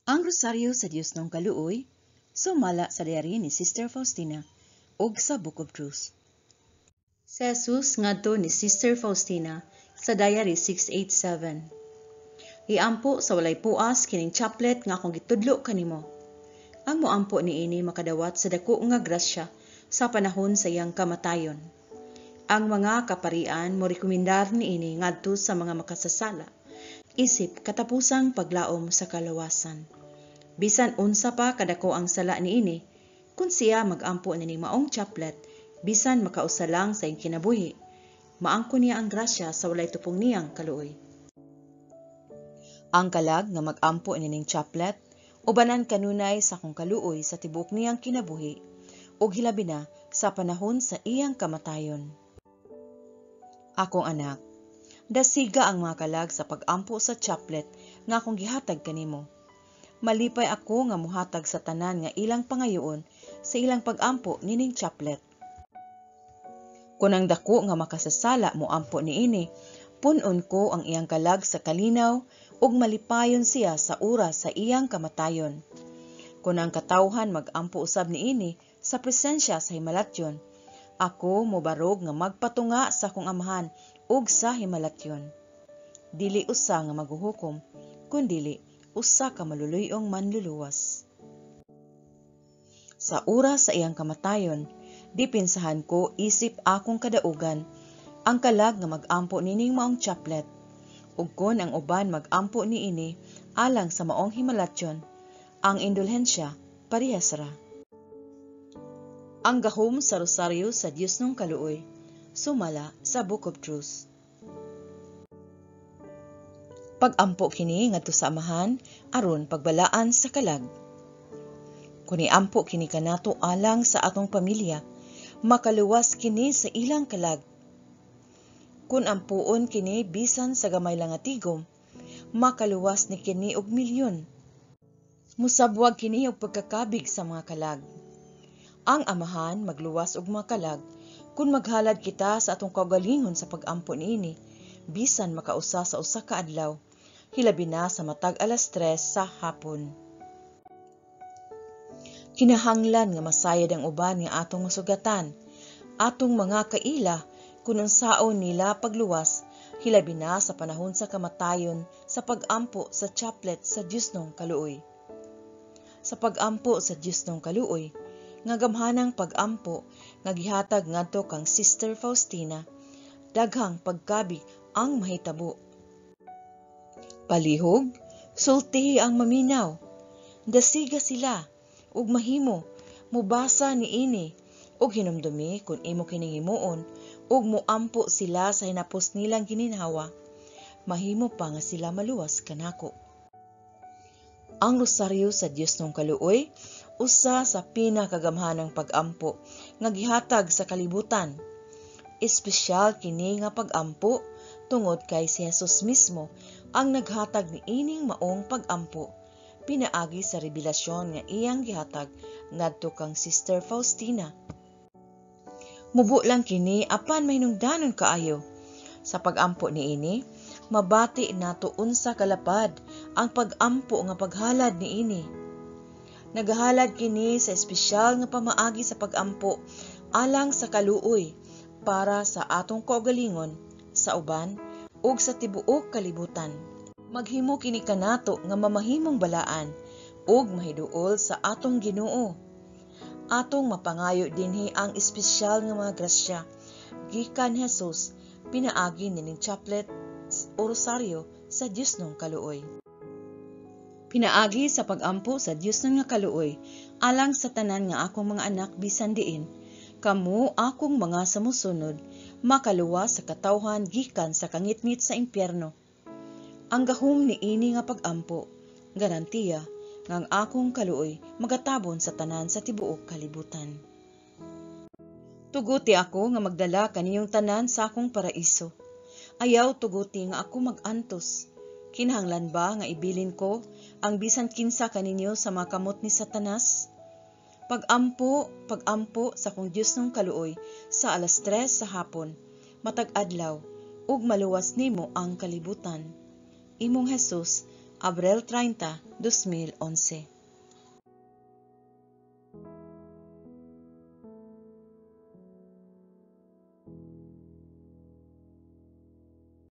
Ang Rosaryo sa Dios nung Kaluoy, sumala sa diary ni Sister Faustina ug sa Book of Truth. Si Jesus ngadto ni Sister Faustina sa Diary 687. Iampo sa walay puas kining chaplet nga akong gitudlo kanimo. Ang moampo niini makadawat sa dako nga grasya sa panahon sa iyang kamatayon. Ang mga kaparian mo rekomendar niini ngadto sa mga makasasala isip katapusang paglaom sa kalawasan. Bisan unsa pa kadako ang sala niini, kun siya magampo nining maong chaplet, bisan makausa lang sa iyang kinabuhi, maangkon niya ang grasya sa walay tupong niyang kaluoy. Ang kalag nga magampo nining chaplet, ubanan kanunay sa akong kaluoy sa tibuok niyang kinabuhi, ug hilabi na sa panahon sa iyang kamatayon. Akong anak, dasiga ang mga kalag sa pag-ampo sa chaplet nga akong gihatag kanimo. Malipay ako nga muhatag sa tanan nga ilang pangayoon sa ilang pag-ampo nining chaplet. Kun ang dako nga makasasala moampo niini, pun-on ko ang iyang kalag sa kalinaw ug malipayon siya sa oras sa iyang kamatayon. Kun ang katawhan mag-ampo usab niini sa presensya sa himalatyon, ako mobarog nga magpatunga sa akong Amahan ug sa himalatyon. Dili usa nga maghuhukom, kundili usa ka maluluy-ong manluluwas. Sa oras sa iyang kamatayon, dipinsahan ko isip akong kadaugan ang kalag nga mag-ampo nining maong chaplet. Ug kon ang uban mag-ampo niini alang sa maong himalatyon, ang indulhensya parehas ra. Ang gahom sa Rosaryo sa Dios nung Kaluoy, sumala sa Book of Truth. Pag-ampo kini ngadto sa Amahan aron pagbalaan sa kalag. Kun iampo kini kanato alang sa atong pamilya, makaluwas kini sa ilang kalag. Kun ampuon kini bisan sa gamay lang nga tigom, makaluwas ni kini og milyon. Musabwag kini og pagkakabig sa mga kalag. Ang Amahan magluwas og mga kalag kun maghalad kita sa atong kaugalingon sa pag-ampo niini, bisan makausa sa usa ka adlaw, hilabi na sa matag alas 3 sa hapon. Kinahanglan nga masayod ang uban nga atong masugatan, atong mga kaila, kun unsaon nila pagluwas, hilabi na sa panahon sa kamatayon, sa pag-ampo sa chaplet sa Dios nung Kaluoy. Sa pag-ampo sa Dios nung Kaluoy, nga gamhanang pag-ampo nga gihatag ngadto kang Sister Faustina, daghang pagkabig ang mahitabo. Palihog, sultihi ang maminaw. Dasiga sila ug mahimo mubasa niini ug hinumdumi kun imo kining himuon ug moampo sila sa hinapos nilang gininhawa, mahimo pa nga sila maluwas kanako. Ang Rosaryo sa Dios nung Kaluoy usa sa pinakagamhanang pag-ampo nga gihatag sa kalibutan. Espesyal kini nga pag-ampo tungod kay si Jesus mismo ang naghatag niining maong pag-ampo pinaagi sa rebelasyon nga iyang gihatag ngadto kang Sister Faustina. Mubo lang kini apan mahinungdanon kaayo. Sa pag-ampo niini, mabati nato unsa kalapad ang pag-ampo nga paghalad niini. Nagahalad kini sa espesyal nga pamaagi sa pag-ampo alang sa kaluoy para sa atong kaugalingon, sa uban ug sa tibuok kalibutan. Maghimo kini kanato nga mamahimong balaan ug mahiduol sa atong Ginoo. Atong mapangayo dinhi ang espesyal nga mga grasya gikan Jesus pinaagi nining chaplet o rosaryo sa Dios nung Kaluoy. Pinaagi sa pag-ampo sa Dios nung nga Kaluoy alang sa tanan nga akong mga anak bisan diin, kamo akong mga samusunod makaluwas sa katawhan gikan sa kangitngit sa impyerno. Ang gahom niini nga pag-ampo, garantiya nga ang akong kaluoy magatabon sa tanan sa tibuok kalibutan. Tuguti ako nga magdala kaniyong tanan sa akong paraiso. Ayaw tuguti nga ako mag-antos. Kinahanglan ba nga ibilin ko ang bisan kinsa kaninyo sa mga kamot ni Satanas? Pag-ampo, pag-ampo sa akong Dios nung Kaluoy sa alas 3 sa hapon, matag adlaw, ug maluwas nimo ang kalibutan. Imong Jesus. Abril 30, 2011.